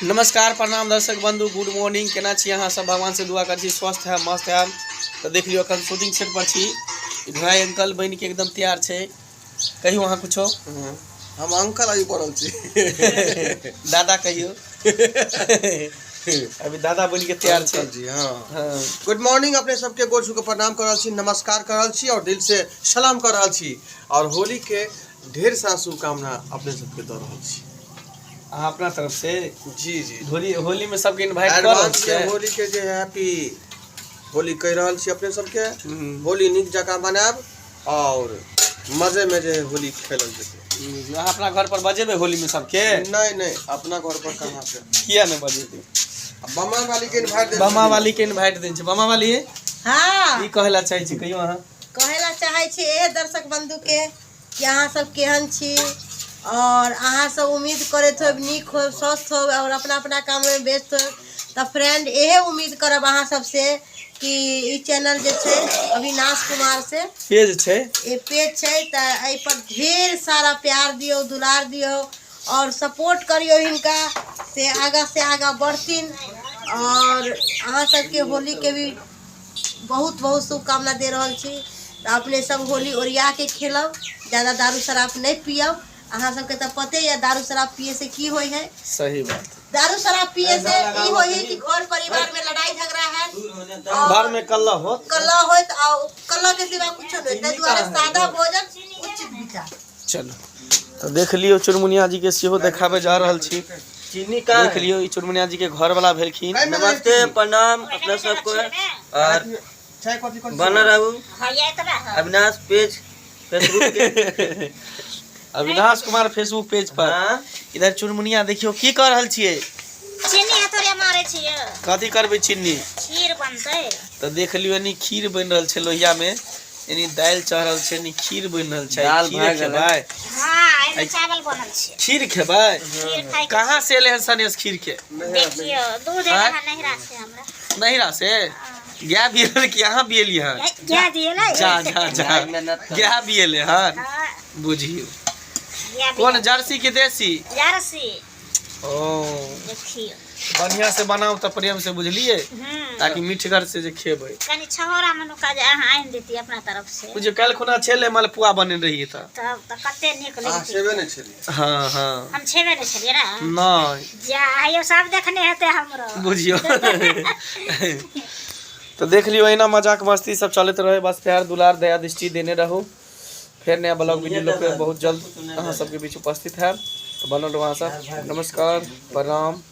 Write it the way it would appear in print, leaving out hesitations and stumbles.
नमस्कार प्रणाम दर्शक बंधु, गुड मॉर्निंग। केना छी अहाँ सब? भगवान से दुआ करै छी स्वस्थ है मस्त है। तऽ देख लियौ अखन शूटिंग सेट पर छी, भाई अंकल बनि के एकदम तैयार छै। कहियो अहाँ कुछो। हम अंकल अभी पड़ल छी। दादा कहियो, अभी दादा बनि के तैयार छै। जी हाँ। हाँ। गुड मॉर्निंग, अपने सबके गोर छू के प्रणाम कर रहल छी, नमस्कार कर रहल छी और दिल से सलाम कर रहल छी और होली के ढेर सारा शुभकामना अपने सबके दऽ रहल छी। अहाँ अपना तरफ से? जी जी। होली होली में सबके इनवाइट कर रहल एडवांस छियै? में होली के जे हैप्पी होली कहि रहल छी अपने सबके। हम्म। होली नीक जकाँ मनायब और मजे में जे है होली खेलल जेतै। अहाँ अपना घर पर बजेबै होली में सबके? नहीं नहीं, अपना घर पर कहाँ से। किया नहीं बजेबै? बमा वाली के इनवाइट। बमा वाली के इनवाइट देने छै। बमा वाली, हाँ। की कहै ला चाहै छी, कहियो अहाँ। कहै ला चाहै छी ए दर्शक बंधु के कि अहाँ सब केहन छी और अहाँ सब उम्मीद करैत होब नीक होब, स्वस्थ होब और अपना अपना काम में व्यस्त होब। तऽ फ्रेंड इहे उम्मीद करब अहाँ सबसे कि ई चैनल जे छै अविनाश कुमार से पेज छै, ई पेज छै, तऽ एहि पर ढेर सारा प्यार दियौ, दुलार दियौ और सपोर्ट करियौ हिनका से आगाँ से आगाँ बढ़थिन। और अहाँ सबके होली के भी बहुत बहुत शुभकामना दे रहल छी। तऽ अपने सब होली ओरिया के खेलब, ज्यादा दारू शराब नहीं पियब। अहाँ सबके तऽ पते यऽ दारू शराब पिए से की होइ है। सही बात। दारू शराब पिए से ई होइ है कि घर परिवार में लड़ाई झगड़ा है, घर में कल्ला होत, कलह होत आ कलह के सिवा कुछो नहीं। ताहि दुआरे सादा भोजन उचित विचार। चलू तऽ देख लियौ, चुनमुनिया जी के सेहो देखाबे जा रहल छी। चीनी का देख लियौ, ई चुनमुनिया जी के घर वाला भेलखिन। नमस्ते प्रणाम अपना सबको और चाय कॉफी कौन? बनल रहू अविनाश पेज फेसबुक के। अविनाश कुमार फेसबुक पेज पर। हाँ। इधर चुनमुनिया देखियौ की कर रहल छियै। चीनी हथौड़िया मारै छियै। कथी करबै चीनी? खीर बनतै। तऽ देख लियौ, एनी खीर बनि रहल छै लोहिया में, एनी दालि चढ़ल छै, एनी खीर बनि रहल छै। दालि खीर भए गेलै। खेबै? हाँ, एहिमे चावल बनल छै। खीर खेबै? खीर खाइ। कहाँ से एलै हन सनेस खीर के? देखियौ, दूध आँय? एलै हन नैहरा से हमरा। नैहरा से गाय बिएल कि अहाँ बिएली हन? गाय दिएलै। जा जा जा, गाय मेहनत कर। गाय बिएले हन। हाँ। बुझियौ। गाय। कोन, जर्सी की देसी? जर्सी। ओ। देखियौ। बढ़िया से बनाउ तऽ प्रेम से, बुझलियै? ताकि मीठगर से जे खेबै। कनि छहोरा मनुका जे अहाँ आनि देती अपना तरफ से। बुझियौ, काल्हि खुना छेलै मालपुआ बनेने रहियै तऽ तब तऽ कते नीक अहाँ लगतै। सेवे नहि छलियै। हाँ हाँ। हम छेबे नहि छलियै ने। नहि। जा आइयो सब देखने हेतै हमरो। बुझियौ तऽ देख लियौ, एहिना मजाक मस्ती सब चलैत रहै। बस प्यार दुलार दया दृष्टि देने रहू। फेर नया ब्लॉग वीडियो लऽ के बहुत जल्द अहाँ सबके बीच उपस्थित हैब। तऽ बनल रहू अहाँ सब। नमस्कार, प्रणाम।